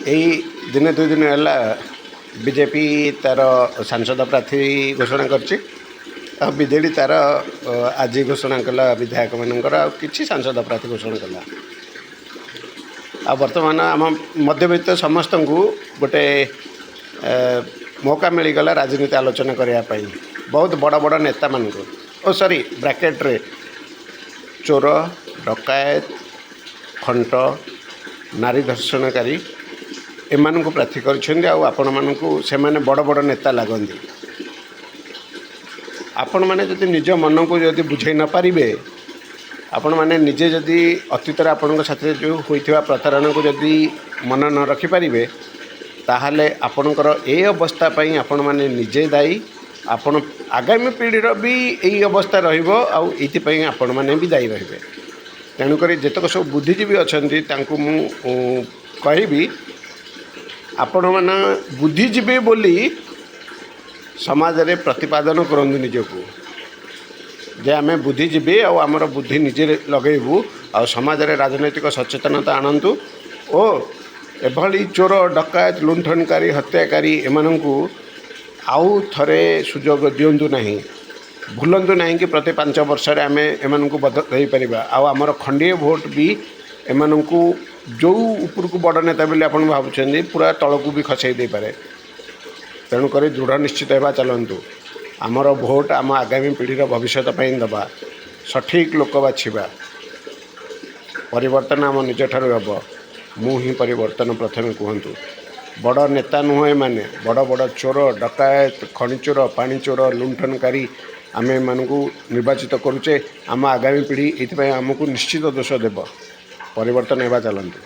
ଏଇ ଦିନେ ଦୁଇ ଦିନ ହେଲା ବିଜେପି ତା'ର ସାଂସଦ ପ୍ରାର୍ଥୀ ଘୋଷଣା କରିଛି ଆଉ ବିଜେଡ଼ି ତା'ର ଆଜି ଘୋଷଣା କଲା ବିଧାୟକମାନଙ୍କର, ଆଉ କିଛି ସାଂସଦ ପ୍ରାର୍ଥୀ ଘୋଷଣା କଲା। ଆଉ ବର୍ତ୍ତମାନ ଆମ ମଧ୍ୟବିତ୍ତ ସମସ୍ତଙ୍କୁ ଗୋଟେ ମୌକା ମିଳିଗଲା ରାଜନୀତି ଆଲୋଚନା କରିବା ପାଇଁ। ବହୁତ ବଡ଼ ବଡ଼ ନେତାମାନଙ୍କୁ, ଓ ସରି, ବ୍ରାକେଟ୍ରେ ଚୋର, ଡକାୟତ, ଖଣ୍ଟ, ନାରୀ ଧର୍ଷଣକାରୀ, ଏମାନଙ୍କୁ ପ୍ରାର୍ଥୀ କରିଛନ୍ତି। ଆଉ ଆପଣମାନଙ୍କୁ ସେମାନେ ବଡ଼ ବଡ଼ ନେତା ଲାଗନ୍ତି। ଆପଣମାନେ ଯଦି ନିଜ ମନକୁ ଯଦି ବୁଝେଇ ନ ପାରିବେ, ଆପଣମାନେ ନିଜେ ଯଦି ଅତୀତରେ ଆପଣଙ୍କ ସାଥିରେ ଯେଉଁ ହୋଇଥିବା ପ୍ରତାରଣାକୁ ଯଦି ମନ ନ ରଖିପାରିବେ, ତାହେଲେ ଆପଣଙ୍କର ଏ ଅବସ୍ଥା ପାଇଁ ଆପଣମାନେ ନିଜେ ଦାୟୀ। ଆପଣ ଆଗାମୀ ପିଢ଼ିର ବି ଏଇ ଅବସ୍ଥା ରହିବ ଆଉ ଏଇଥିପାଇଁ ଆପଣମାନେ ବି ଦାୟୀ ରହିବେ। ତେଣୁକରି ଯେତେକ ସବୁ ବୁଦ୍ଧିଜୀବୀ ଅଛନ୍ତି, ତାଙ୍କୁ ମୁଁ କହିବି, ଆପଣମାନେ ବୁଦ୍ଧିଜୀବୀ ବୋଲି ସମାଜରେ ପ୍ରତିପାଦନ କରନ୍ତୁ ନିଜକୁ ଯେ ଆମେ ବୁଦ୍ଧିଜୀବୀ ଆଉ ଆମର ବୁଦ୍ଧି ନିଜେ ଲଗେଇବୁ, ଆଉ ସମାଜରେ ରାଜନୈତିକ ସଚେତନତା ଆଣନ୍ତୁ ଓ ଏଭଳି ଚୋର, ଡକାୟତ, ଲୁଣ୍ଠନକାରୀ, ହତ୍ୟାକାରୀ ଏମାନଙ୍କୁ ଆଉ ଥରେ ସୁଯୋଗ ଦିଅନ୍ତୁ ନାହିଁ। ଭୁଲନ୍ତୁ ନାହିଁ କି ପ୍ରତି 5 ବର୍ଷରେ ଆମେ ଏମାନଙ୍କୁ ବଦଳାଇ ପାରିବା। ଆଉ ଆମର ଖଣ୍ଡିଏ ଭୋଟ ବି ଏମାନଙ୍କୁ, ଯେଉଁ ଉପରକୁ ବଡ଼ ନେତା ବୋଲି ଆପଣ ଭାବୁଛନ୍ତି, ପୁରା ତଳକୁ ବି ଖସେଇ ଦେଇପାରେ। ତେଣୁକରି ଦୃଢ଼ ନିଶ୍ଚିତ ହେବା ଚାଲନ୍ତୁ। ଆମର ଭୋଟ ଆମ ଆଗାମୀ ପିଢ଼ିର ଭବିଷ୍ୟତ ପାଇଁ ଦେବା, ସଠିକ୍ ଲୋକ ବାଛିବା। ପରିବର୍ତ୍ତନ ଆମ ନିଜଠାରୁ ହେବ। ମୁଁ ହିଁ ପରିବର୍ତ୍ତନ ପ୍ରଥମେ କୁହନ୍ତୁ। ବଡ଼ ନେତା ନୁହଁ ଏମାନେ, ବଡ଼ ବଡ଼ ଚୋର, ଡକାୟତ, ଖଣି ଚୋର, ପାଣି ଚୋର, ଲୁଣ୍ଠନକାରୀ। ଆମେ ଏମାନଙ୍କୁ ନିର୍ବାଚିତ କରୁଛେ। ଆମ ଆଗାମୀ ପିଢ଼ି ଏଇଥିପାଇଁ ଆମକୁ ନିଶ୍ଚିତ ଦୋଷ ଦେବ। ପରିବର୍ତ୍ତନ ହେବା ଚାଲନ୍ତୁ।